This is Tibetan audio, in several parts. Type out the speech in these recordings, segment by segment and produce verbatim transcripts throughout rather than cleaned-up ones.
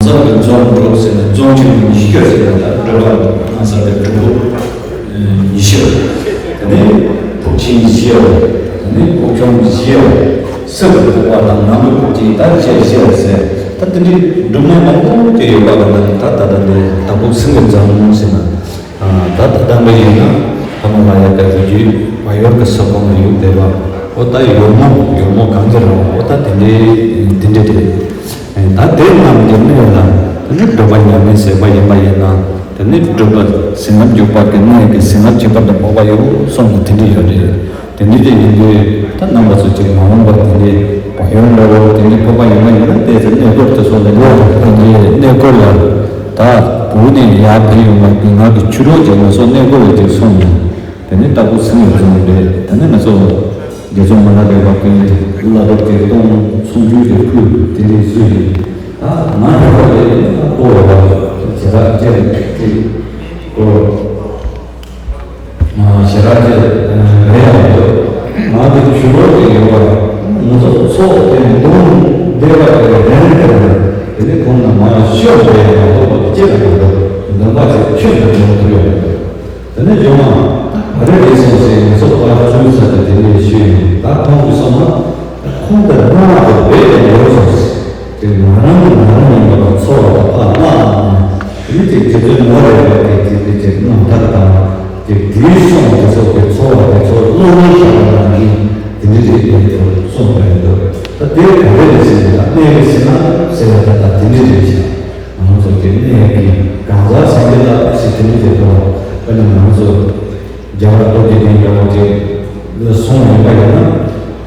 ཚང་གི་རྫོང་འགྲོ་ཟེར་ན་རྫོང་ཆེན་པོ་ཉི་ཤུ་ཟེར་ན་ད་སྒྲུབ་པ་གནང་ས་དེ་སྒྲུབ་པོ་ཉི་ཤུ། དེ་ནས་ཕུག་ཆེན་བཞི། དེ་ནས་ཕུག་ཆུང་བཞི། སྲིད་པའི་ཕུག་པ་དང་ནང་པའི་ཕུག་ཆེན་ད་བཞི་བཞི་ཟེར། ད་དེ་འདྲའི་སྒྲུབ་མ་མང་པོ་དེ་ཡོད་པ་ལ་ད་ད་ད་ལྟ་དེ་ད་ཕུག་སེང་གེ་རྫོང་ཟེར་ན། ད་ད་ལྟ་འདྲ་ཡིན་ན་ཧ་མ་ལ་ཡ་ག་གི་རྒྱུད་བ་ཡོར་གི་ས་ཁོངས་ལ་ཡོད་བསྡད་པ། འོ་ད་ཡོར་མོ་ཡོར་མོ་གངས་ཀྱི་ར་བ། འོ་ད་དེ་འདྲའི་དེ་འདྲའི་རེད། ད་དེ་རྣམས་ཀྱི་གནས་ལ་དེ་ནི་སྒྲུབ་པ་ཉམས་ལེན་ཟེར་བ་ཡིན་པ་ཡིན་ན། དེ་ནི་སྒྲུབ་པ་བྱིན་རླབས་འཇུག་པ་གི་གནས་ཀྱི་བྱིན་རླབས་ཁྱད་པར་དུ་འཕགས་པ་ཡོད་གསུངས་ནས་དེ་འདྲ་ཡོད་རེད། དེ་འདྲ་དེ་ཡིན་དུས་ད་རྣམ་པ་ཚོ་ཅིག་མ་འོངས་པར་དེ་འདྲའི་བ་ཡོར་འདྲ་བོ་དེ་འདྲའི་ཕོག་པ་ཡོང་བ་ཡིན་ན། དེ་ཚོ་གནས་སྐོར་དེ་ཚོ་ལ་ཡོད་རེད། དེ་འདྲའི་གནས་སྐོར་ལ་ད་བོད་ནས་ཡར་ཕེབས་ཡོང་བ་དེ་ང་གི་ཆོས་གྲོགས་ཅིག་ང་ཚོ་གནས་སྐོར་ལ་ཅིག་སོང་ནས། དེ་ནས་ལྟ་བུ་ཚིག་ངོས་བཟུང་རེད། དེ་ནས་ང་ཚོ་རྒྱ་མཚོ་མ་ལ་རས་པ་ཀུན་བླ་རབས་ཀྱི་སྟོང་ཚོགས་རྒྱུད་ཀྱི་ཕུལ་དེ་འདྲའི་བཟོས་ཡིན། ད་ང་རེ་བ་ལས་ད་གོ་བ་ཞེ་དྲག་ཅེར་ཅིག་གོ་ཞེ་དྲག་ཅེར་རེ་ཡང་ཡོད། ང་དེ་ཆུ་ལོག་ཅིག་ཡོད་པ། ང་ཚོ་ཚོགས་དེ་འདུམ་བདེ་བ་དེ་རེ་རེ་རེ་རེ་དེ་ནས་ཁོང་ན་མ་ཤོར་བའི་ཡང་ལོག་པ་ཅེར་ཡོད། འདུམ་པ་ཅིག་ཆོས་དེ་འདུམ་ཐུབ་ཡོད། དེ་ནས་སྒྲོལ་མ་ད་ག་རེ་རེད་སོང་ཟེར་ངེད་ཚོ་ཕར་ཚུར་ས་དེ་དེ་ནས་ཞུས་ཡིན། ད་ཁོང་གིས་གསུངས་ན་ཁོང་དེ་སྣང་བ་དེ་རྦད་དེ་ཡོད་སོང་ཟེར། དེ་ང་རང་གིས་ང་རང་ཡིན་པ་ལ་ཚོར་བ་དང་ཕར་བླངས་ནས། དེ་ནས་དེ་དེ་ཚོའི་ངོ་རེ་བ་དེ་དེ་དེ་དེ་རྣམ་ཐར་དང་དེ་དུས་སོང་དེ་ཚོ་དེ་ཚོར་བ་དེ་ཚོ་བློ་ངན་ཤར་བ་ནང་བཞིན་དེ་འདྲ་རེད་དེ་ཚོ་གསུངས་པ་ཡིན་འདུག་ད་དེ་ག་རེ་རེད་ཟེར་ན་ད་གནས་རེད་ཟེར་ན་ཟེར་བ་ད་ད་དེ་འདྲ་རེད་ཟེར། ང་ཚོ་དེ་ནས་ཀྱི་གང་ཟག་སངས་རྒྱས་ལ་ཞིག་དེ་ནས་དེ་དང་ཨ་ནི་ང་ཚོ་རྒྱ་གར་སྟོད་ཀྱི་དེ་འདྲ་བོ་དེ་སོང་ཡོད་པ་ཡིན་ན།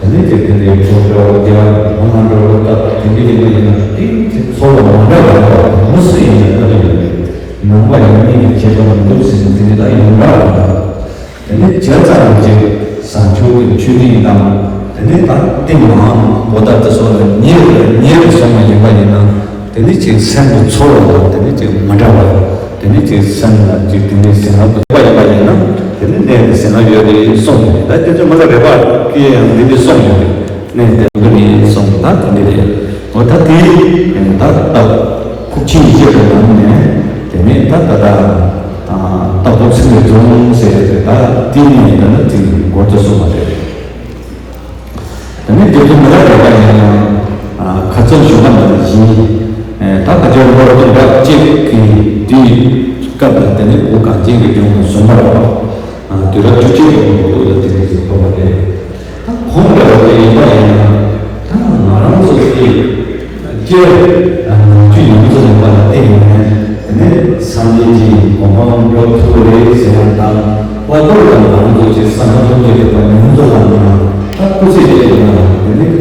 དེ་ནས་དེ་དེ་འདྲའི་གྲོགས་འདྲ་བོ་རྒྱ་གར་མ་ང་འདྲ་བོ་ད་དེ་འདྲ་ཡིན་པ་ཡིན་ན་དེ་དེ་ཚོར་བ་མ་འདྲ་བ་འདྲ་བ་མི་སུ་ཡིན་ན་ལྟ་དུ་ཡོད་རེད། ནང་པ་ཡང་མི་གི་ཁྱད་པར་མི་འདུག་ཟེར་ནས་དེ་འདྲ་ད་ཡོང་འདྲ་བ་འདྲ། དེ་ནས་བྱས་ཙང་ཅིག་བཟང་ཕྱོགས་ཀྱི་ཆོས་སྡིངས་དང་། དེ་ནས་ད་ཏིང་ངེ་འཛིན་པོ་ཏ་དེ་ཚོ་ལ་ཉེ་རུ་ཉེ་རུ་སོང་བ་ཡིན་པ་ཡིན་ན། དེ་ནས་ཅིག་སེམས་ཀྱི་ཚོར་བ་དང་དེ་ནས་ཅིག་མི་འདྲ་བ། དེ་ནས་ཅིག་སེམས་ལ་ཅིག་དེ་འདྲའི་ཟིང་ལ་བུད་པ་ཡིན་པ་ཡིན་ན། དེ་ནས་གནས་ཀྱི་ཟིང་ལ་ཡོད་རེད་གསུངས་ནས། ད་དེ་ཚོ་མི་ལ་རེ་བ་སྐྱེ་ཡང་འདི་འདྲའི་གསུངས་ཡོད་རེད། གནས་དེ་འདི་རེད་གསུངས། ད་དེ་འདྲ་རེད། འོ་ད་དེ་ད་ད་ཁུག་ཆེན་བཤད་པའི་ནང་ནས་དེ་ནས་ད་ད་ད། ད་ལྟ་ཁོ་ཚིག་ལས་རྫོང་ཟེར་ཏེ་ད་དེ་ནས་ད་ནི་དེ་འགོ་དུ་སོང་བ་རེད། དེ་ནས་དེ་ཚོ་མི་ལ་རེ་བ་ཡིན་ཡང་ཁ་ཚོན་ཞུ་བ་མ་ཡིན། ད་ཁ་ཚོན་ལོར་དེ་འདྲ་གཅིག་གིས་དེའི་སྐབས་དེ་ནས་གོ་གང་ཅན་གྱི་ལྗོངས་སུ་བཟུང་བར་བ། དུས་རབས་བཅུ་གཅིག་པའི་འགོ་དུ་ལ་དེ་ནས་ཞིག་ཕོག་པ་རེད། ད་ཁོང་འདྲ་བ་དེ་ཡིན་པ་ཡིན་ན། ད་ང་རང་ཚོ་དེ། སྤྱིར་ནང་ཆོས་ཡོངས་རྫོགས་ཡིན་པ་ལ་བརྟེན་ནས། དེ་ནས་སངས་རྒྱས་ཀྱི་གོ་འཕང་འགྲོ་ཐུབ་རེད་ཟེར་ཡང་དང་། ལྷག་པར་དུ་ང་རང་ཚོ་ཅིག་བསམ་པ་ཐམས་ཅད་ཀྱི་བ་ཡོངས་རྫོགས་ལ་ན། ད་སྐུ་ཚེ་གཅིག་ན་དེ་ནས་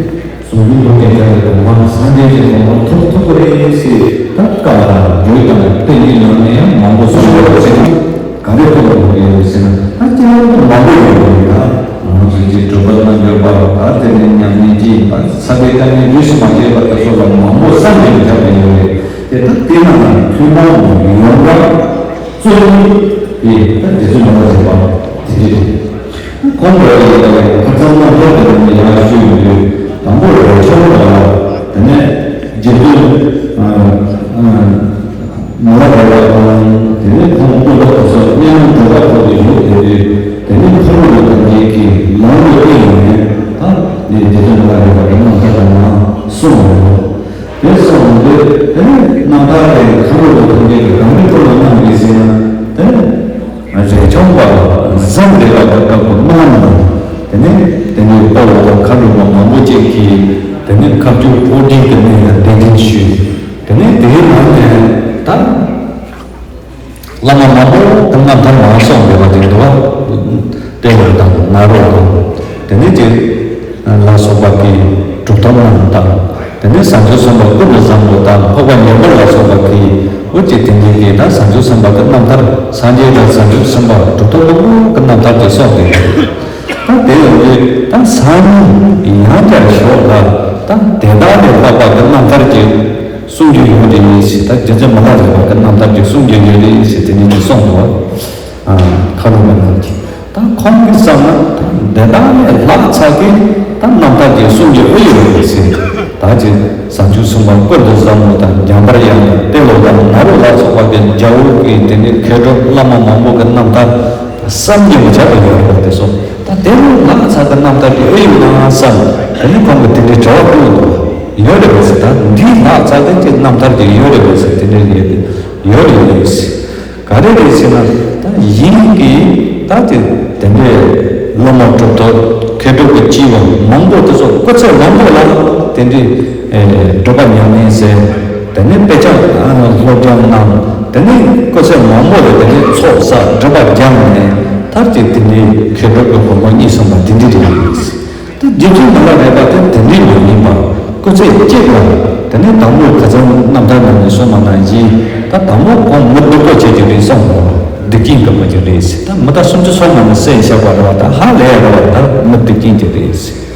ཟུང་འཇུག་ཐོབ་མཁན་དེ་ལ་གོ་འཕང་སངས་རྒྱས་ཀྱི་གོ་འཕང་ཐོབ་ཐུབ་ཀྱི་རེད་ཟེར། ད་བཀའ་དང་རྒྱུད་དང་བསྟན་འཛིན་ནང་ནས་ཡང་མང་པོ་གསུངས་ཡོད་པ་ཅིག་ན། ག་རེ་ཐོབ་པ་ཡོད་རེད་ཟེར་ན། ད་སྤྱིར་བཏང་མང་པོ་ཡོད་རེད། ད་ང་རང་ཚོའི་གྲུབ་པ་རྣལ་འབྱོར་པ་ད་དེ་ནས་ཉམས་ལེན་གྱིས་ད་ས་པའི་དཀའ་ངལ་རིས་སུ་མ་ཆད་པ་དེ་ཚོ་ལ་མང་པོ་བསམ་གྱིས་མི་ཁྱབ་པ་ཡོད་རེད། དེ་ད་དེ་ནང་ནས་ཐུན་མོང་ཡོངས་གྲགས་རྩོད་མེད་དེ་ད་དེ་ཚོ་མ་ལ་བྱེད་པ་དེ་འདྲ་རེད། ཁོང་གི་ཁ་སང་རྣམ་ཐར་དེ་ནས་ཡང་ཞུས་ཡོད་དུས། དང་པོ་རས་ཆུང་ལ་དེ་ནས་རྗེ་བཙུན། མ་ལ་རས་པ་དང་། དེ་ནས་ཁོང་སྐུ་ལ་དུ་སོགས་གཉའ་གནོན་གྲོད་པ་ཐོག་ཏུ་བཞུགས་བསྡད་དུས། དེ་ནས་མཁའ་འགྲོ་མ་ཐམས་ཅད་ཀྱིས་ལོངས་སུ་སྤྲིངས་ནས་ད་ནི་རྗེ་བཙུན་མ་ལ་རས་པ་གི་རྣམ་ཐར་དང་ནང་གསུངས་ཡོད། དེ་གསུངས་དུས་དེ་ནས་རྣམ་ཐར་དེ་མཁའ་འགྲོ་མ་ཐམས་ཅད་ཀྱིས་གང་འདྲ་ཁོ་ལ་གནང་གི་ཟེར་ན། དེ་ནས་རས་ཆུང་པ་བཟང་བདེ་བ་དང་སྐབས་སུ་གནང་ནས། དེ་ནས་དེ་ནས་དཔའ་བོ་དང་མཁའ་འགྲོ་མ་མང་པོ་ཅིག་གིས་དེ་ནས་ཁ་བསྒྱུར་ཨོ་རྒྱན་གྱི་གནས་ལ་གདན་འདྲེན་ཞུས། དེ་ནས་དེའི་ནང་ནས་ད་བླ་མ་མང་པོ་གི་རྣམ་ཐར་མར་གསུངས་ཡོད་པ་དེ་འདུག་བ། ཏེ་ལོ་དང་ནཱ་རོ་དང་། དེ་ནས་ཅིག་ལ་སོགས་པ་གི་གྲུབ་ཐོབ་རྣམས་དང་། དེ་ནས་བྱང་ཆུབ་སེམས་དཔའ་ཀུན་ཏུ་བཟང་པོ་དང་འཕགས་པ་མཉན་པ་ལ་སོགས་པ་གི་འོ་ཅིག་དེ་འདྲའི་གི་ད་བྱང་ཆུབ་སེམས་དཔའ་གི་རྣམ་ཐར། སངས་རྒྱས་དང་བྱང་ཆུབ་སེམས་དཔའ་གྲུབ་ཐོབ་མང་པོ་གི་རྣམ་ཐར་དེ་གསུངས་ཏེ། ད་དེ་ཡོང་དུས་ད་སང་ཉིན་ཡང་བསྐྱར་ཞོགས་ལ་ད་དེ་དག་ལས་ལྷག་པ་གི་རྣམ་ཐར་ཅིག་གསུང་རྒྱུ་ཡོད་རེད་ཟེར། ད་རྗེ་བཙུན་མ་ལ་རས་པ་གི་རྣམ་ཐར་ཅིག་གསུང་རྒྱུ་ཡོད་རེད་ཟེར་དེ་ནས་ཅིག་གསུངས་འདུག་བ། མཁའ་འགྲོ་མ་རྣམས་ཀྱིས་ད་ཁོང་གིས་བསམ་ན་ད་དེ་དག་ལས་ལྷག་ཚ་གི། ད་རྣམ་ཐར་གྱི་གསུང་གི་ཨུ་ཡོད་རེད་ཟེར། ད་ཅི་བྱང་ཆུབ་སེམས་དཔའ་ཀུན་ཏུ་བཟང་མོ་དང་འཇམ་དཔལ་དབྱངས་དང་ཏེ་ལོ་དང་ནཱ་རོ་ལ་སོགས་པ་གི་རྒྱལ་པོ་གི་དེ་ནས་མཁས་གྲུབ་བླ་མ་མང་པོ་གི་རྣམ་ཐར་བསམ་གྱིས་མི་ཁྱབ་པ་ཡོད་རེད་པ། དེ་སོགས་ད་དེ་ལོ་ལྷག་ཚར་གི་རྣམ་ཐར་གྱི་ཨུ་ཡོད་ན་བསམ། དེ་ནས་ཁོང་གི་དེ་འདྲའི་དྲི་བ་བཀོད་འདུག་ཡོད་རེད་པ་ཟེར། ད་འདི་ལྷག་ཚར་གི་ཅིག་རྣམ་ཐར་གྱི་ཡོད་རེད་པ་ཟེར། དེ་འདྲའི་ཡོད་རེད་ཡོད་ཟེར། ག་རེ་རེད་ཟེར་ན། ད་གཞན་གྱི་ད་དེ་དེ་འདྲའི་སློབ་མ་གྲུབ་ཐོབ་མཁས་གྲུབ་ཀྱི་སྐྱེས་བུ་མང་པོ་དེ་ཚོ་སྐུ་ཚེ་མང་པོ་ལ་དེ་འདྲའི་ཨེ་སྒྲུབ་པ་ཉམས་ལེན་ཟེར། དེ་ནས་དཔེ་ཆ་ཨ་སློབ་སྦྱོང་གནང་། དེ་ནས་སྐུ་ཚེ་མང་པོ་ལ་དེ་འདྲའི་ཚོགས་བསགས་སྒྲུབ་པ་སྦྱངས་ནས་མཐར་གྱིས་དེ་འདྲའི་མཁས་གྲུབ་ཀྱི་གོ་འཕང་རྙེད་སོང་བ་དེ་འདྲ་རེད། ད་རྗེ་བཙུན་མི་ལ་རས་པ་དེ་དེ་འདྲའི་མ་ཡིན་པ། སྐུ་ཚེ་གཅིག་ལ་དེ་ནས་དང་པོ་ཁ་སང་རྣམ་ཐར་ནང་ནས་གསུངས་པ་ནང་བཞིན། ད་དང་པོ་ཁོང་མི་སྡུག་པོ་བྱེད་ཀྱི་རེད་བསམ་པ། སྡིག་ཅན་སྡུག་པོ་ཅིག་རེད་ཟེར། ད་མི་ད་སུམ་ཅུ་སོ་ལྔ་ནས་བསད་བཞག་པ་རེད་བ། ད་ཧ་ལས་རེད་བ། ད་མི་སྡིག་ཅན་ཅིག་རེད་ཟེར།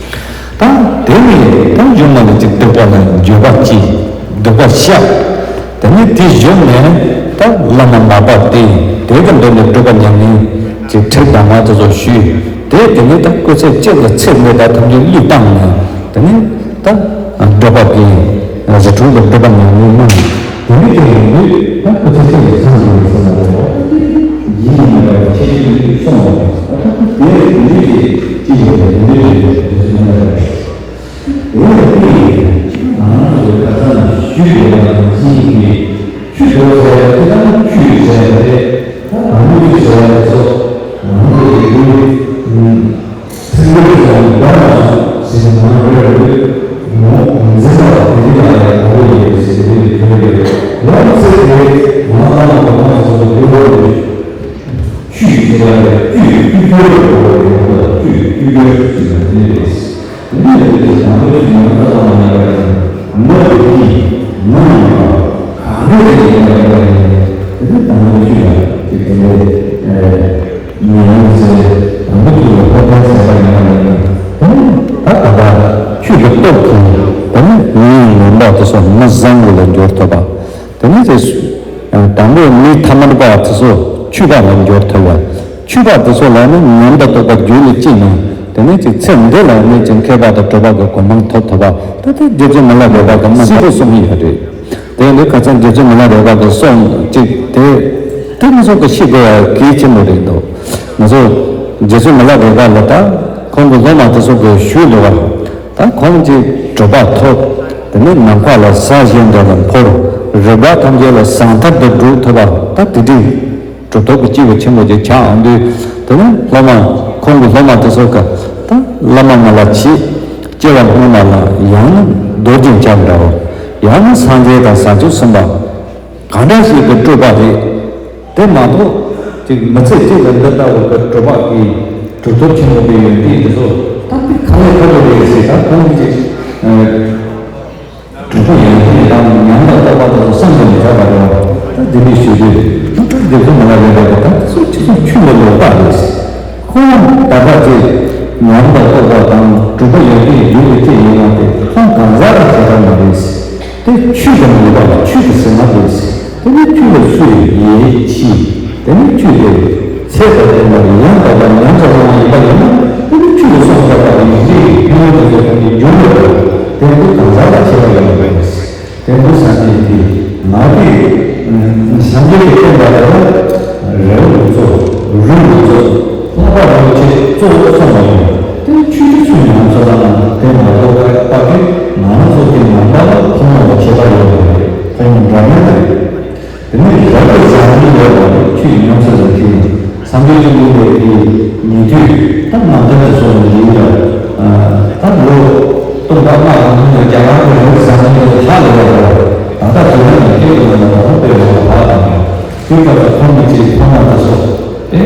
ད་དེ་ནས་ད་གཞུང་ལ་ཅིག་སྡིག་པ་ལ་འགྱོད་པ་སྐྱེས། སྡིག་པ་བཤགས། དེ་ནས་དེ་བཞུགས་ནས་ད་བླ་མ་མར་པ་བསྟེན། དེ་གི་མདུན་ནས་སྒྲུབ་པ་ཉམས་ལེན་གྱི་ཁྲིད་གདམས་ངག་དེ་ཚོ་ཞུས། དེ་དེ་ནས་ད་སྐུ་ཚེ་གཅིག་ལ་ཚེ་མེད་པ་ཐམས་ཅད་བློས་བཏང་ནས། དེ་ནས་ད་སྒྲུབ་པ་གི་རི་ཁྲོད་ལ་སྒྲུབ་པ་ཉམས་ལེན་གནང་། དེ་ནས་དེ་ཡིན་དུས་ད་སྐུ་ཚེ་གཅིག་ལ་སངས་རྒྱས་པའི་སེམས་ལ་ཡོད། ཡིད་ཀྱི་མེད་པར་ཁྱེད་ཀྱིས་གསུངས་པ་དེ་དེ་ནས་དེ་ཅི་ཡོད་པ་དེ་འདྲ་རེད་ཟེར་གསུངས་པ་རེད། དེ་ནས་དེ་ཡིན་ང་རང་ཚོའི་ཁ་སང་ཞུས་ཡོད་པ་ནང་བཞིན་གྱི་ཆུ་དོ་ཟེར་ཡ་དེ་ད་ཆུ་ཟེར་ཡ་དེ་ད་དང་པོ་ཆུ་ཟེར་ཡ་དེ་ཚོ་ང་ཚོ་ཡི་གེ་ཚིག་འགྲེལ་སོགས་ནི་བདག་ལ་སོགས་ཟེར་ནས་ནང་བརྗོད་རེད། ངོ་འཛིན་པ་དེ་རིགས་ལ་ཡང་དང་པོ་ཡོད་པའི་ཟེར་དེ་ལས་བརྗོད་ཡོད། ཡང་ཚིག་དེ་ང་ལ་ལ་གོ་མ་སོགས་པའི་དགོས་པ་རེད། ཆུ་ཞེས་པ་ལས་བཅུད་བཅུད་སྦྱོར་གྱི་སྒོ་ནས་ཡོང་བ་ལ་བཅུད་བཅུད་སྦྱོར་ཞེས་པ་ནི་རེད། དེ་ནས་དེ་དང་པོའི་ཉོན་མོངས་པ་མ་ཡིན་པ་ཡིན་ན་མི་རིགས་ཀྱི་མི་ཡིན་པ་གང་འདྲ་ཞིག་ཡིན་པ་ཡིན་པ་ཡིན་ནས། དེ་ནི་དང་པོའི་ཆུ་ལ་ཅིག་དེ་ནས་ཉོན་མོངས་ཟེར། དང་པོའི་ཆུ་ལ་ཕོ་བྲང་ཟེར་བ་ཡིན་པ་ཡིན་ནས། དེ་ནི་ད་ད་ལྟ་ཆུ་གི་སྟོབས་ཀྱིས་དེ་ནི་མི་ཡིན་མོན་པ་དེ་ཚོ་མི་བཟང་པོ་ལ་འགྱུར་ཐུབ་པ། དེ་ནས་ཅིག་དང་པོ་མི་ཐ་མལ་པ་དེ་ཚོ་ཆོས་པ་ལ་འགྱུར་ཐུབ་པ། ཆོས་པ་དེ་ཚོ་ལ་ནི་ཉམས་དང་རྟོགས་པ་རྒྱུད་ལ་སྐྱེས་ནས། དེ་ནས་ཅིག་ཚེ་འདི་ལ་ནི་ཅིག་མཁས་པ་དང་གྲུབ་པ་གི་གོ་འཕང་ཐོབ་ཐུབ་པ། ད་ལྟ་རྗེ་བཙུན་མི་ལ་རས་པ་གི་རྣམ་ཐར་གསུངས་ཡོད་རེད། དེ་འདི་ཁ་སང་རྗེ་བཙུན་མི་ལ་རས་པ་གི་གསུང་ཅིག་དེ་དེ་མི་ཚོགས་ཀྱི་ཤེས་དགོས་པ་གལ་ཆེན་པོ་རེད་འདུག་ང་ཚོ་རྗེ་བཙུན་མི་ལ་རས་པ་ལ་ད་ཁོང་གི་སློབ་མ་དེ་ཚོ་གི་ཞུས་འདུག་བ། ད་ཁོང་གིས་གྲུབ་པ་ཐོབ། དེ་ནས་ནམ་མཁའ་ལ་གཟའ་བཞིན་དུ་ལ་འཕུར། རིག་པ་ཐམས་ཅད་ལ་ཟང་ཐལ་དུ་སྒྲུབ་ཐུབ་པ། ད་དེ་འདྲའི་གྲུབ་ཐོབ་ཀྱི་སྐྱེས་བུ་ཆེན་པོ་ཅིག་ཆགས་འོང་དུས། དེ་ནས་སློབ་མ་ཁོང་གི་སློབ་མ་དེ་ཚོ་ག་ད་བླ་མ་ང་ལ་ཆེ། སྐྱེ་བ་སྔོན་མ་ལ་ཡང་ན་རྡོ་རྗེ་འཆང་འདྲ་བོ། ཡང་ན་སངས་རྒྱས་དང་བྱང་ཆུབ་སེམས་དཔའ། གང་འདྲ་ཞིག་གི་སྤྲོས་པ་རེད། དེ་མ་གཏོགས་ཅིག་མི་ཚེ་གཅིག་ལ་འདི་ལྟ་བུ་གི་གྲུབ་པ་གི་གྲུབ་ཐོབ་ཆེན་པོ་གི་ཡོན་ཏན་འདི་ཚོ་ད་དཔེ་ག་ལེར་ཁ་ལོ་རེད་ཟེར། ད་ཁོང་གིས་ཅིག་གྲུབ་པ་ཡོན་ཏན་དང་ཉམས་དང་རྟོགས་པ་དེ་ཚོ་བསམ་གྱིས་མི་ཁྱབ་པ་རེད་བ། ད་འདི་འདྲའི་ཞུ་དུས་ད་ད་འདི་ཚོ་མ་ལ་རེད་རེད་པ། ད་ཚོ་ཁྱེད་ཚོ་ཆུ་ལ་ལོག་པ་རེད། ཁོང་ད་ལྟ་ཅིག་ཉམས་དང་རྟོགས་པ་དང་གྲུབ་པ་ཡོན་ཏན་རྒྱུད་ལ་སྐྱེས་ཡོང་བ་དེ་ཁོང་གང་ཟག་དང་ཁྱད་པར་མ་རེད། དེ་ཆོས་ཀྱི་མོས་པ་ལ་ཆོས་ཀྱི་ཟེར་མ་དེ། དེ་ནི་ཆོས་ལ་ཚུལ་ཡིད་ཆེས། དེ་ནི་ཆོས་དེ་ཚད་དང་ལྡན་པ་ཡང་དག་པ་ཉམས་སུ་བླང་བ་ཡིན་པ་ཡིན་ན། དེ་ནི་ཆོས་ལ་སོགས་པ་དག་པ་ཡིན་གྱི་ཕན་ཡོན་དེ་ཚོ་ཁོང་གི་འབྱུང་བ་རེད། དེ་འདི་གང་ཟག་ལ་ཁྱད་པར་ཡོད་པ་རེད། དེ་འདི་སངས་རྒྱས་ཀྱི་ང་དེ་སངས་རྒྱས་ཀྱི་བསྟན་པ་དེ་ལ་རེ་བ་མི་གཙོ། རུས་མི་གཙོ། ལྷག་པ་རིན་པོ་ཆེ་གཙོ་བོ་བསམ་པ་ཡིན། དེ་ཆོས་ཀྱི་ཚུལ་ཉམས་སུ་བླངས་ན། དེ་མ་གཏོགས་ད་གི་ང་རང་ཚོ་གི་ནང་པ་ལ་ཕན་ཡོན་ལ་ཁྱད་པར་ཡོད་པ་རེད། ཕན་ཡོན་འདྲ་མཉམ་རེད། དེ་ནས་རབ་དང་བཟང་ངན་ཡོད་པ་རེད། ཆོས་ཉམས་སུ་ལེན་མཁན་ནི་སངས་རྒྱས་བཅོམ་ལྡན་འདས་ཀྱི་ཉན་ཐོས་ད་རྣམ་ཐར་གྱི་སོགས་ནས་ཡིན་ལ། ད་ལོ་སྟོང་ཕྲག་ལྔ་དང་ལྔ་བརྒྱ་ལྷག་གི་རབ་བཟང་ངན་ལྷག་ལས་པ་རེད། ད་ལྟ་དུས་རབས་ནས་སྐད་དུ་ལ་ནས་མ་འོངས་པའི་ལོ་ལ་བག་དང་། དེའི་སྐབས་སུ་ཁོང་གི་ཅིག་ཕ་མ་དེ་ཚོ་དེ་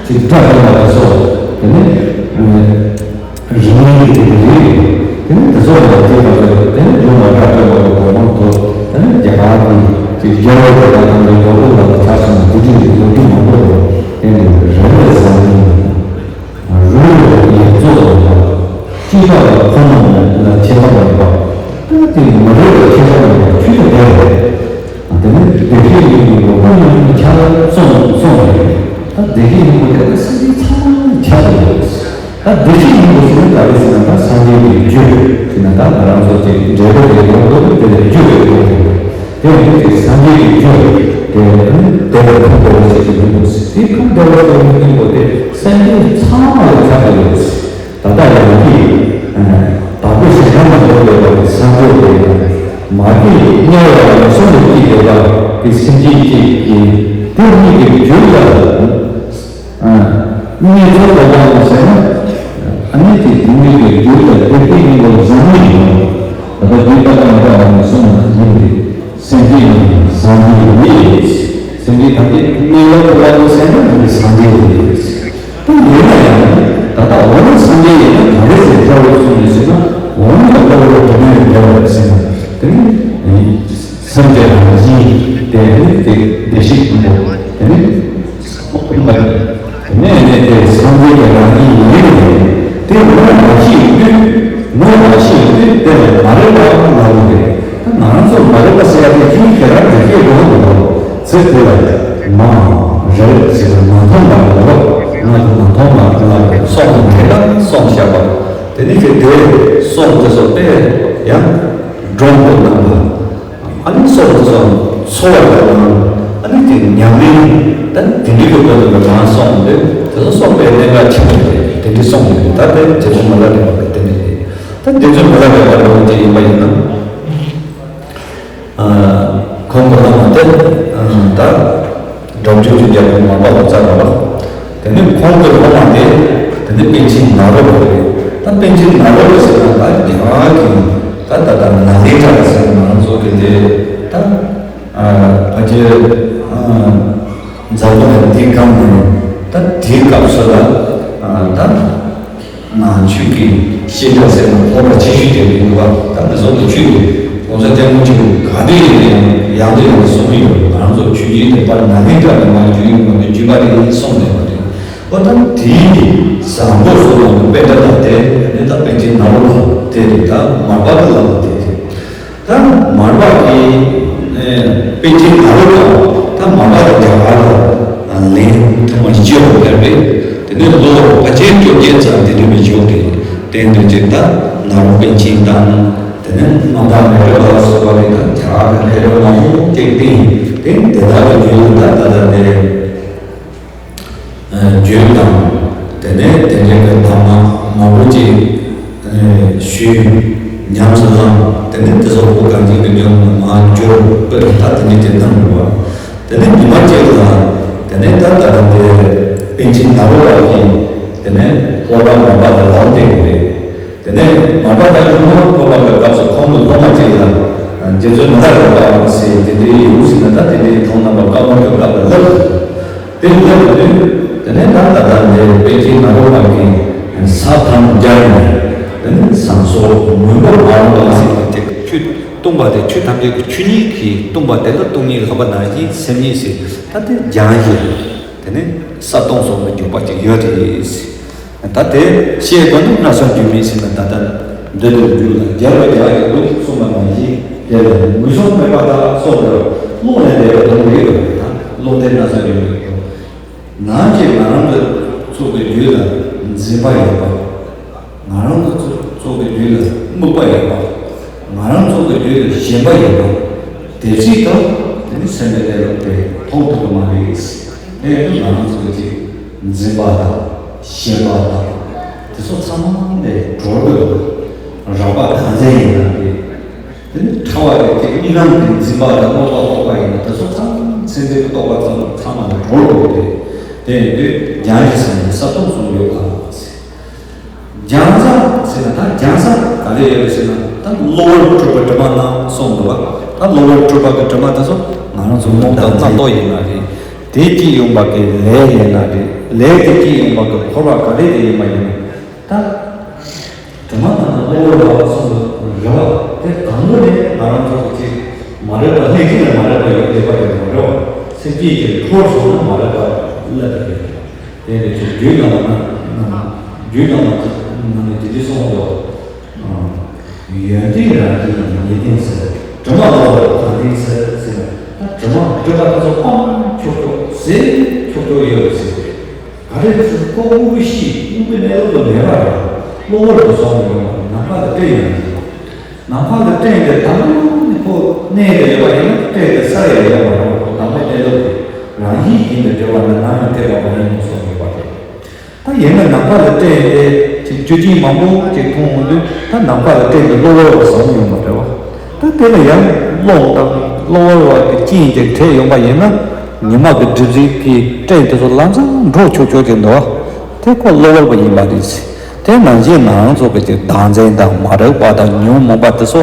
ཅིག་དགྲ་བཅོམ་པ་དེ་ཚོ། དེ་ནས་རིག་གནས་ཀྱི་རིག་དེ་ནས་དེ་ཚོ་ལ་དེའི་སྐབས་སུ་དེ་ནས་ལུང་བ་དགྲ་བཅོམ་པ་གི་གོ་འཕང་ཐོབ། དེ་ནས་རྒྱ་གར་གྱི་ཅིག་རྒྱལ་བ་དེ་དག་དང་གི་ལོ་ལོ་ལ་ཆགས་སོང་། དེ་འདྲའི་ལོ་རྒྱུས་མང་པོ་རེད། དེ་ནས་རབ་དང་བཟང་ངན། རུས་ལ་ཡིད་གཙོ་བོ་མེད་པ། སྐྱེས་པ་ལ་ཕོ་མོ་ལ་ཁྱད་པར་མེད་པ། ད་དེ་མི་རིགས་ལ་ཁྱད་པར་མེད་པ་ཆོས་དེ་བདེན་པ་རེད། དེ་ནས་བདེ་གཤེགས་སྙིང་པོའི་ལོ་རྒྱུས་ཆ་ཚང་གསུངས་གསུངས་པ་རེད། ད་བདེ་གཤེགས་སྙིང་པོ་དེ་ལ་སེམས་ཅན་ཚང་མ་ཁྱབ་པ་རེད། ད་བདེ་སྐྱིད་ཡིན་དགོས་ཟེར་ན་ག་རེ་ཟེར་ན། ད་སངས་རྒྱས་ཀྱི་རྒྱུ་ཟེར་ན། ད་ང་རང་ཚོ་ཅིག་འབྲས་བུ་དེ་ཡོང་དགོས་དེ་ལས་རྒྱུ་དེ་ཡོང་དགོས། དེ་ཡིན་དུས་སངས་རྒྱས་ཀྱི་རྒྱུ་དེ་བདེ་བའི་ཁམས་བདེ་བ་ཞིག་ཡིན་དགོས། དེ་ཁམས་བདེ་བ་ཞིག་ཡིན་དགོས་དེ་སེམས་ཅན་ཚང་མ་ལ་ཁྱབ་དགོས། ད་ལྟ་ཡང་གི་བདག་པོ་གཞན་དག་མ་འདོད་པའི་བར་གྱི་སངས་རྒྱས་དེ་མ་གི་དམྱལ་བ་ཡང་གསུམ་དུ་སྐྱེས་བསྡད་པ་གི་སེམས་ཅན་གཅིག་གིས་དེ་གཉིས་ཀྱི་རྒྱུད་ལ། ཨ། གཉིས་ཚོགས་པ་དང་ཟེར་ན། ཨ་ནི་དེ་དེ་གཉིས་ཀྱི་རྒྱུད་ལ་བདེ་སྐྱིད་ཡིན་པར་བཟང་མོ་ཡིན་ནོ། ད་ལྟ་རྒྱུད་ལྟ་བ་འདྲ་བ་ནས་གསུངས་ན་ཡིན་ཏེ། སེམས་ཅན་ནི་བཟང་མོ་ཡིན། སེམས་ཅན་ད་ལྟའི་གནས་ལུགས་པ་ནི་ཟེར་ན་ཡིན་ཏེ་བཟང་མོ་ཡིན། ད་ཡིན་ན་ཡང་ད་ལྟ་འོ་ན་སེམས་ཅན་ཡིན་ན་ག་རེ་ཟེར་ཐལ་བར་གསུངས་ནས་ཟེར་ན། འོ་ན་ལྟ་བུ་དྲི་མེད་ལ་བདེ་བ་ཟེར་ན། དེ་ནི་སེམས་ཅན་རང་བཞིན་དེ་ནི་དེ་བདེ་གཤེགས་ཀུན་ལྡན་དེ་ནི། དེ་ནས་ནི་དེ་སངས་རྒྱས་ཀྱི་རང་བཞིན་ཡིན་ནས། དེ་ངོ་མ་ཤེས་ཡོང་དུས། ངོ་མ་ཤེས་ཡོང་དུས་དེ་ལ་མ་རིག་པ་ལབ་དགོས་རེད། ད་ང་རང་ཚོ་མ་རིག་པ་ཟེར་ཡ་དེ་ཁྱོད་ཁྱེད་རང་གིས་ཤེས་དགོས་འདུག་གོ། ཚིག་དེ་ལ་མ་རིག་ཟེར་ན་མ་མཐོང་བ་ལབ་དགོས། ང་དེ་མ་མཐོང་བ་ལབ་དགོས། སོང་དེ་ལ་སོང་བཞག་པ། དེ་ནི་ཁྱེད་དེ་སོང་དེ་སོང་དེ་ཡང་འགྲོ་འགྲོ་གནང་བ། ཨ་ནི་སོགས་སོགས་འཚོ་བ་དང་། ཨ་ནི་དེ་ཉམས་ལེན་དང་དེ་འདྲའི་གི་སྐོར་དུ་མ་སོང་སྟེ། དེ་ཚོ་སོགས་པའི་གནད་འགག་ཆེན་པོ་རེད། དེ་འདྲའི་སོང་ཡོད་རེད། ད་དེ་རྗེ་བཙུན་མི་ལ་རས་པ་གི་དེ་འདྲ་རེད། ད་རྗེ་བཙུན་མི་ལ་རས་པ་ལོ་དེ་ཡིན་པ་ཡིན་ན། ཁོང་གི་བླ་མ་དེ་ད་སྒྲ་བསྒྱུར་གྱི་རྒྱལ་པོ་མར་པ་ལོ་ཙཱ་བ། དེ་ནས་ཁོང་གི་སློབ་མ་དེ་དེ་ནས་པཎ་ཆེན་ནཱ་རོ་པ་རེད། ད་པཎ་ཆེན་ནཱ་རོ་པ་ཟེར་ན་ད་རྒྱ་གར་གྱི་ད་ད་ད་ནཱ་ལེནྡྲ་ཟེར་ན་ང་ཚོ་གི་དེ་ད་ཕལ་ཆེར་འཛམ་བུ་གླིང་འདིའི་སྒང་ནས་ད་དེའི་སྐབས་སུ་ལ་ད། ནང་ཆོས་ཀྱི་བཤད་གྲྭ་ཟེར་ན་ཕོག་པ་ཆེ་ཤོས་དེ་ཡིན་པ། ད་འདི་ཚོ་ནི་ཆོས་ཀྱི་གོང་ས་སྐྱབས་མགོན་ཆེན་པོས་ག་དུས་ཡིན་ན་ཡང་ཡང་དུ་ཡང་དུ་གསུང་གི་ཡོད། ང་རང་ཚོ་ཆོས་བརྒྱུད་དེ་པར་ནཱ་ལེནྡྲ་ནས་མར་བརྒྱུད་ཡོང་བ་དེ་བརྒྱུད་པ་དེ་ཡིན་གསུངས་ནས་པ་རེད། འོ་ད་དེའི་བཟང་པོ་སོགས་ལ་དཔེ་འདྲ་དང་དེ་ནི་ད་པཎ་ཆེན་ནཱ་རོ་པ་དེ་རེད། ད་མར་པ་གི་བླ་མ་དེ་རེད། ད་མར་པ་གི་ཨེ་པཎ་ཆེན་ནཱ་རོ་པ་ད་མར་པ་དང་རྒྱ་གར་ལ་ལན་ཐོག་མ་སྐྱེ་བ་ཕེབས་པས། དེ་ནས་ལོ་ཕལ་ཆེར་བཅོ་བརྒྱད་ཙམ་དེ་འདྲ་བའི་བཞུགས་ཏེ། དེ་འདྲ་ཅིག་ད་ནཱ་རོ་པཎ་ཆེན་དང་། དེ་ནས་རྣམ་ཐར་མི་ཏྲ་པ་ལ་སོགས་པ་རེད། ད་རྒྱ་གར་གི་ལྷ་སྒྲུང་མང་པོ་ཅིག་བསྟན། དེ་དེ་དག་གི་རྒྱུད་ལ་ད་ད་ད་དེ། རྒྱུད་དང་། དེ་ནས་དེ་འདྲའི་གི་ཐ་མ་མང་པོ་ཅིག་ཞུས། ཉམས་སུ་བླངས། དེ་ནས་དེ་ཚོ་བོད་གངས་ཅན་གྱི་ལྗོངས་ལ་མར་བསྒྱུར་སྤེལ། ད་དེ་འདྲའི་གི་གནང་དགོས་པ། དེ་ནས་ཉི་མ་གཅིག་ལ་དེ་ནས་ད་ལྟ་དེ་པཎ་ཆེན་ནཱ་རོ་པ་གིས་དེ་ནས་སློབ་མ་མར་པ་དང་ལམ་སྟོན་དགོས་རེད། དེ་ནས་མར་པ་དང་ལྷན་དུ་སློབ་མ་གི་སྐབས་སུ་ཁོང་གི་སློབ་མ་གཅིག་ལ་རྗེ་བཙུན་མི་ལ་རས་པ་ཟེར་དེ་འདྲའི་ཡོད་ཟེར་ན། ད་དེ་འདྲའི་ཐོག་ནས་པ་བཀའ་མོལ་གྱི་སྐབས་ལ་ལབ། དེ་ལབ་དུས་དེ་ནས་ད་ད་ལྟ་འདི་པཎ་ཆེན་ནཱ་རོ་པ་གིས་ས་ཐམ་སྦྱར་ནས། དེ་ནས་ཟངས་གསོལ་མོན་པོ་མར་པ་ཟེར་བ་དེ་ཆུ་བཏུང་བ་དེ་ཆུ་ཐམས་ཅད་ཀྱི་ཆུ་ཉིད་ཀྱིས་བཏུང་བ་དེ་ལ་སྟོང་ཉིད་ལགས་པ་ནང་བཞིན་སེམས་ཉིད་ཟེར། ད་དེ་སྦྱང་བྱེད། དེ་ནས་ས་སྟོང་གསུམ་ལ་འཇུག་པ་ཅིག་ཡོད་རེད། ད་དེ་བཤད་དགོས་ན་སྔ་སོར་འགྱུར་མེད་ཟེར་ན། ད་ལྟ་འདི་ལྟར་འགྱུར་ལ་རྒྱལ་བ་རྒྱལ་བའི་ལུགས་གསུངས་པ་ནང་བཞིན། དེ་ལ་ངུ་སོང་མེད་པ་དག་སོགས་ལ་ཀློང་ནས་འདས་པའི་ལུང་རེད་པ། ད་ཀློང་དེ་སྔ་སོར་འགྱུར་མེད་དོ། ནམ་ཞིག་ང་རང་ཚོའི་ཚོགས་ཀྱི་རྒྱུད་ལ་འཛིན་པ་ཡོད་པ། ང་རང་ཚོ་ཚོགས་ཀྱི་རྒྱུད་ལ་རྨུགས་པ་ཡོད་པ། ང་རང་ཚོགས་ཀྱི་རྒྱུད་ལ་ཞེན་པ་ཡོད་པ། དེ་ཅིག་དང་དེ་ནི་སེམས་པའི་གནས་ལུགས་དེ་མཐོང་ཐུབ་ཀྱི་མ་རེད། དེ་ཡང་ང་རང་ཚོ་གི་འཛིན་པ་དང་ཞེན་པ་དང་དེ་ཚོ་ཚང་མ་ནས་གྲོལ་དགོས་འདུག་རགས་པ་གང་འཚམ་ཡིན་ན་རེད། དེ་ནི་ཕྲ་བ་རེད་དེ། གཉིས་སྣང་གི་འཛིན་པ་དང་རྨུགས་པ་རྟོག་པ་ཡིན་ན་དེ་ཚོ་ཚང་མ་མཚན་ཉིད་ཀྱི་རྟོག་པ་ཚང་མ་ཚང་མ་ནས་གྲོལ་དགོས་རེད། དེ་ཡིན་དུས་སྦྱང་བྱེད་ཟེར་ནས་ས་སྟོང་གསུམ་ཡོད་པ། སྦྱང་ས་ཟེར་ན་ད་སྦྱང་ས་ག་རེ་ཡོད་རེད་ཟེར་ན། ད་གློ་བུར་གྲུབ་པ་དྲི་མ་སྣ་གསུམ་འདུག་པ། ད་གློ་བུར་གྲུབ་པ་གི་དྲི་མ་དེ་ཚོ་ང་རང་ཚོ་རྨོངས་དང་རྣམ་རྟོག་ཡིན་ན་རེད། དེ་སྐྱེས་ཡོང་བ་གི་ལས་ཡིན་ན་རེད། ལས་དེ་སྐྱེས་ཡོང་བ་གི་འཁོར་བ་ག་རེ་དེ་ཡིན་པ་ཡིན་ན། ད་དྲི་མ་དང་གློ་བུར་ལ་སོགས་པའི་རེ་བ་དེ་གང་རུང་ནས་ང་རང་ཚོ་གི་མ་རེད་པ། ལྷན་སྐྱེས་ལ་མ་རེད་པ་ཡོད་བསྡད་པ་ཡིན་ན་རེད་པ། སེམས་བསྐྱེད་ཀྱི་འཁོར་སོང་ན་མ་རེད་པ་ལབ་པ་རེད། དེ་ནས་ཀྱི་རྒྱུད་ནང་ལ་ན་རྒྱུད་ནང་ལ་ནང་ནས་དེ་འདྲ་གསུངས་འདུག་ཡོན་ཏན་རང་གི་ཉེས་ལྟུང་ཟེར། དྲི་མ་ལོག་པར་གང་ལྟར་ཟེར་ཟེར་ན། ད་དྲི་མ་སྤྲོས་པ་དེ་ཚོ་སྤང་ཆོག་ཆོག་ཟེར་ཆོག་ཆོག་ཡོད་རེད་ཟེར། ག་རེ་ཟེར་ན་ཁོ་དངོས་པོ་ཤེས་དངོས་པོའི་གནས་ལུགས་ལ་མེད་པ་རེད། གློ་བུར་དུ་སོང་ཡོང་བ་ནམ་མཁའ་ལ་སྤྲད་ཡོང་གི་ཡོད། ནམ་མཁའ་ལ་སྤྲད་ཡོང་དུས་ད་ནི་ཁོ་གནས་དེ་ཡོད་པ་ཡིན་ན་སྤྲད་དེ་ས་ཡ་ཡོད་པ་རེད། ཁོ་དང་པོའི་གནས་ལུགས་དེ་རང་བཞིན་ཡིན་པའི་འབྲེལ་བ་ནི་ནམ་ཡང་འཐད་པ་མ་ཡིན་ནོ་གསུངས་ཡོད་པ་རེད། ད་ཡིན་ན་ནམ་མཁའ་ལ་སྤྲད་དེ་ཅིག་རྒྱུ་རྐྱེན་མང་པོ་ཅིག་མཐོང་འོང་དུས་ད་ནམ་མཁའ་ལ་སྤྲད་དེ་གློ་བུར་བ་བཟང་ཡོང་བ་རེད་བ། ད་དེ་ལ་ཡང་གློག་དང་གློ་བུར་བ་གི་རྐྱེན་དེ་འཕྲད་ཡོང་པ་ཡིན་ན་ཉི་མ་གི་གྲིབ་བསིལ་གྱི་སྤྲིན་དེ་ཚོ་ལམ་སང་འགྲོ་ཆོག་ཆོག་ཅིག་འདུག་བ། དེ་ཁོ་གློ་བུར་བ་ཡིན་པ་རེད། དེ་ནང་བཞིན་ང་རང་ཚོ་གི་ཅིག་བདག་འཛིན་དང་མ་རིག་པ་དང་ཉོན་མོངས་པ་དེ་ཚོ་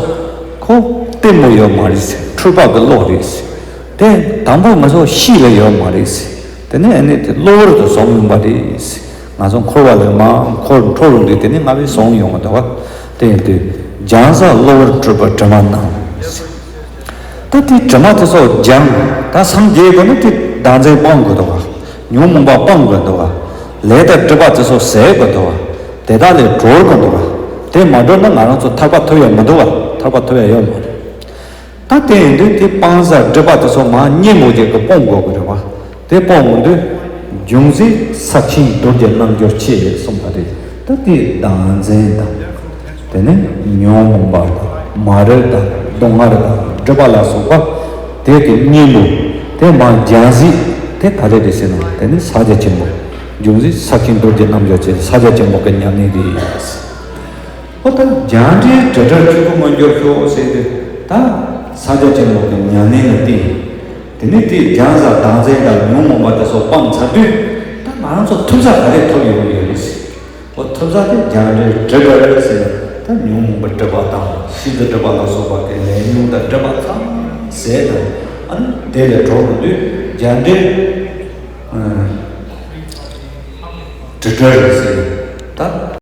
ཁོ་གཏི་མུག་ཡོད་མ་རེད། འཁྲུལ་པ་གི་གློག་རེད། དེ་དང་པོ་ང་ཚོ་ཤེས་ལ་ཡོད་མ་རེད། དེ་ནས་ཨ་ནི་དེ་གློ་བུར་དུ་བཟུང་ཡོང་པ་རེད། ང་ཚོ་འཁོར་བ་ལས་མར་འཁོར་འཁྲུལ་འགྲོ་དུས་དེ་ནི་ང་བས་བཟུང་ཡོང་བ་འདུག་བ། དེ་ཡིན་དུས་སྦྱང་ས་གློ་བུར་འཁྲུལ་པ་དྲི་མ་སྣང་། ད་དེ་དྲི་མ་དེ་ཚོ་སྦྱང་། ད་སངས་རྒྱས་དགོས་ན་དེ་བདག་འཛིན་སྤང་དགོས་འདུག་བ། ཉོན་མོངས་པ་སྤང་དགོས་འདུག་བ། ལས་དང་སྒྲིབ་པ་དེ་ཚོ་ཟད་དགོས་འདུག་བ། དེ་དག་ལས་གྲོལ་དགོས་འདུག་བ། དེ་མ་གྲོལ་ན་ང་རང་ཚོ་ཐར་པ་ཐོབ་ཡ་མི་འདུག་བ། ཐར་པ་ཐོབ་ཡ་ཡོད་མ་རེད། ད་དེ་ཡིན་དུས་དེ་སྤང་ས་སྒྲིབ་པ་དེ་ཚོ་མར་གཉེན་པོ་ཅིག་གིས་སྤོང་དགོས་ཀྱི་རེད་བ། དེ་སྤོང་འོང་དུས་འབྱུང་རྩིས་ས་ཆེན་རྡོ་རྗེ་རྣལ་འབྱོར་ཆེ་གསུངས་པ་རེད། ད་དེ་བདག་འཛིན་དང་། དེ་ནས་ཉོན་མོངས་པ་དང་མ་རིག་དང་སྡུག་བསྔལ་དང་སྒྲིབ་པ་ལ་སོགས་པ་དེ་གི་གཉེན་པོ་དེ་མར་སྦྱང་རྩིས་དེ་ག་རེ་རེད་ཟེར་ན་དེ་ནི་ཕྱག་རྒྱ་ཆེན་པོ། འབྱུང་རྩིས་ས་ཆེན་རྡོ་རྗེ་རྣལ་འབྱོར་ཆེ་ཕྱག་རྒྱ་ཆེན་པོ་གི་ཉམས་ལེན་རེད། ཨོ་ད་སྦྱངས་འབྲས་དྲི་བྲལ་ཆོས་སྐུ་མངོན་གྱུར་ཤོག་ཟེར་ཏེ་ད་ཕྱག་རྒྱ་ཆེན་པོ་གི་ཉམས་ལེན་ལ་བརྟེན། དེ་ནས་དེ་སྦྱངས་ས་བདག་འཛིན་དང་ཉོན་མོངས་པ་དེ་ཚོ་སྤངས་ཚར་དུས་ད་ང་རང་ཚོ་ཐོབ་ས་ག་རེ་ཐོབ་ཡོང་གི་ཡོད་རེད་ཟེར། ཨོ་ཐོབ་ས་དེ་སྦྱངས་འབྲས་དྲི་བྲལ་ཟེར་ད་ཉོན་མོངས་པ་སྒྲིབ་པ་དང་ཤིན་ཏུ་སྒྲིབ་པ་ལ་སོགས་པ་གི་ལས་ཉོན་དང་སྒྲིབ་པ་ཚང་ཟད་དང་ཨ་ནི་དེ་ལས་གྲོལ་དགོས་དུས་སྦྱངས་འབྲས། དྲི་བྲལ་རེད་ཟེར།